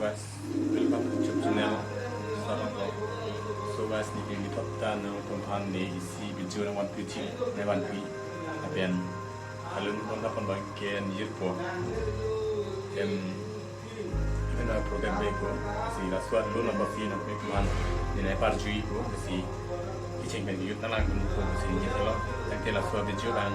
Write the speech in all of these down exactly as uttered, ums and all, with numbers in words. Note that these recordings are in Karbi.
Guys, welcome to YouTube channel. Salam. So guys, neli kethom ta nangtum aphan ne isi video nangvanpi, nangvanpi. Lapen alun pon ta pon abang ke nirpo. Em, even a program beko. Si laso alun abang si nangtum aphan ne nangparjuipo. Si icheng pen youth nanglang dunpo si nirpo. Tangte laso video abang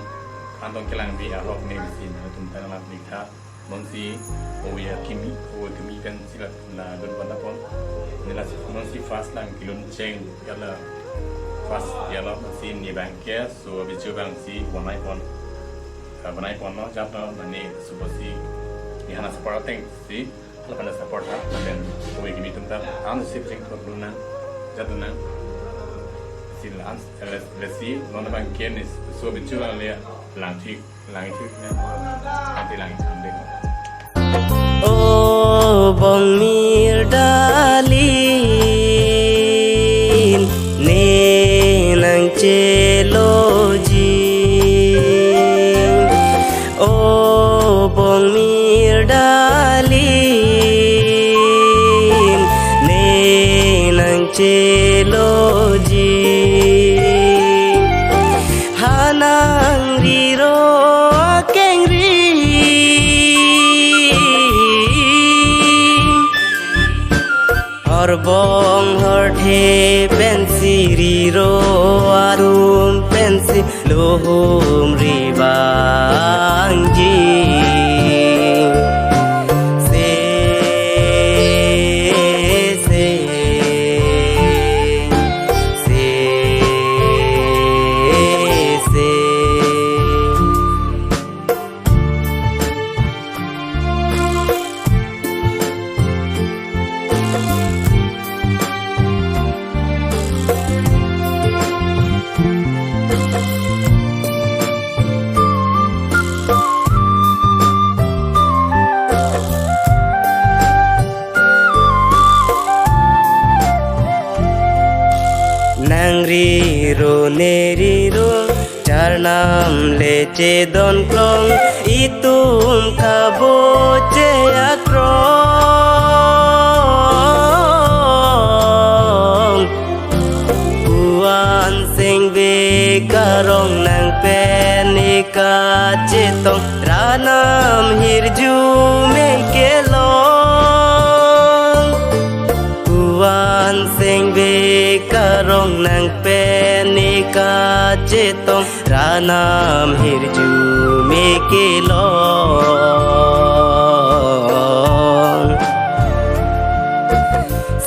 kantong kelangpi ahok ne si nangtum ta nanglang nik tha. Bonsi ove akimi, ove akimi pen si la, la lun pon ta pon. Ne la bonsi first lang kelun cheng, ya la first ya la bonsi ne abang ke, so video abang si bonai pon. Ah, bonai pon lo, jap lo, mane so bonsi ne aphan support ateng si, lapen support ha, lapen ove akimi atum ta, an si cheng thot lun nang, jap lun nang. Si la an, let's, let's see, non abang ke ne, so video abang le, lang thik. Lang thik ne, ati lang thik ne. O bongmir darling, ne nangcheloji. O bongmir darling, ne nangcheloji. Hanang riro akengri. Horbong horthe pensi riro arum pensi lohum ri vangji. Se, se, se, se. Nang riro ne riro, charnam le chedon krong, itum kabo che akrong. Puan sengve karong nang pen ikachetong, ranam hirjume kelong. Puan sengve karong nang pen ikachetong, ranam hirjume kelong.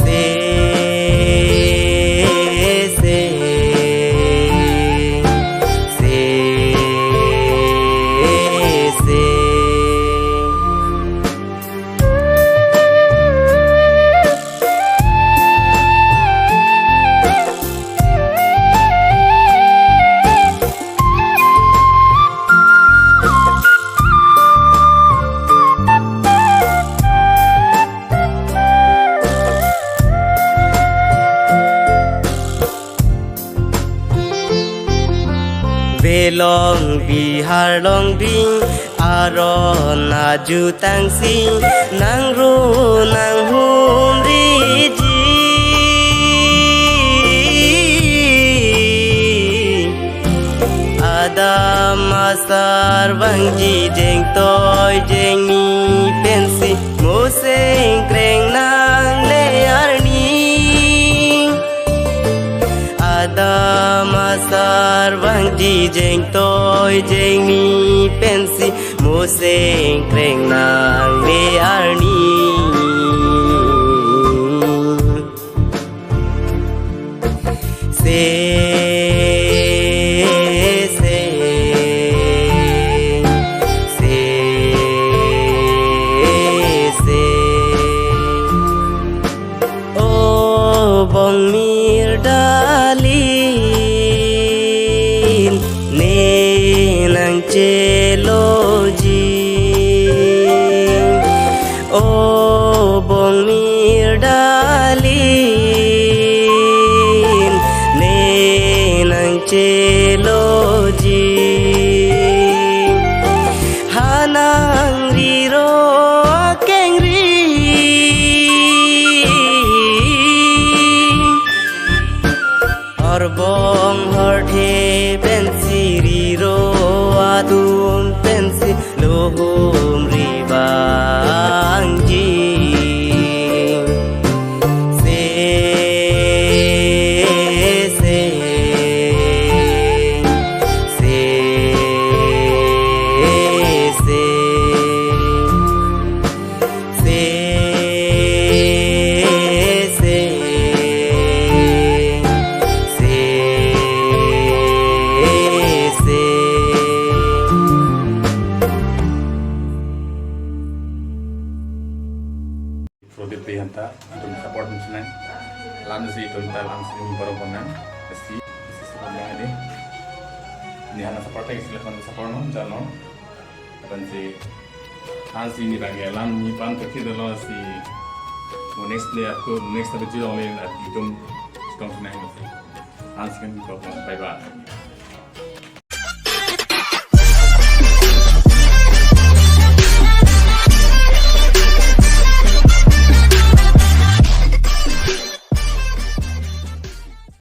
Se, se, se, se. Velong Bihar longbing, aron ajutang si, nang ru nang humriji. Adam asar vangji, jengtoi jengni pensi, moseng kreng nangle arni. Adam asar vangji, jengtoi jengni pensi, moseng kreng nangle arni. Se, se, se, se. O bongmir darling, ne nangcheloji. O bongmir darling, ne nangcheloji. Hanang riro akengri. Ong horthe pensi riro, adun pensi lohum ri vangji. Se, se, se, se. Se, se, se, se. Prodip Dehan ta, itum support nang sinang. Alansi itum ta alansi ni borok bonang. Besi, besi support nang ini. Ni hana support lagi, silahkan support non, channel. Alansi, alansi ni bang ya, alansi ni pan kaki dolo si. Mo next play ako, next episode only at itum strong sinang besi. Alansi kan ko, bye bye.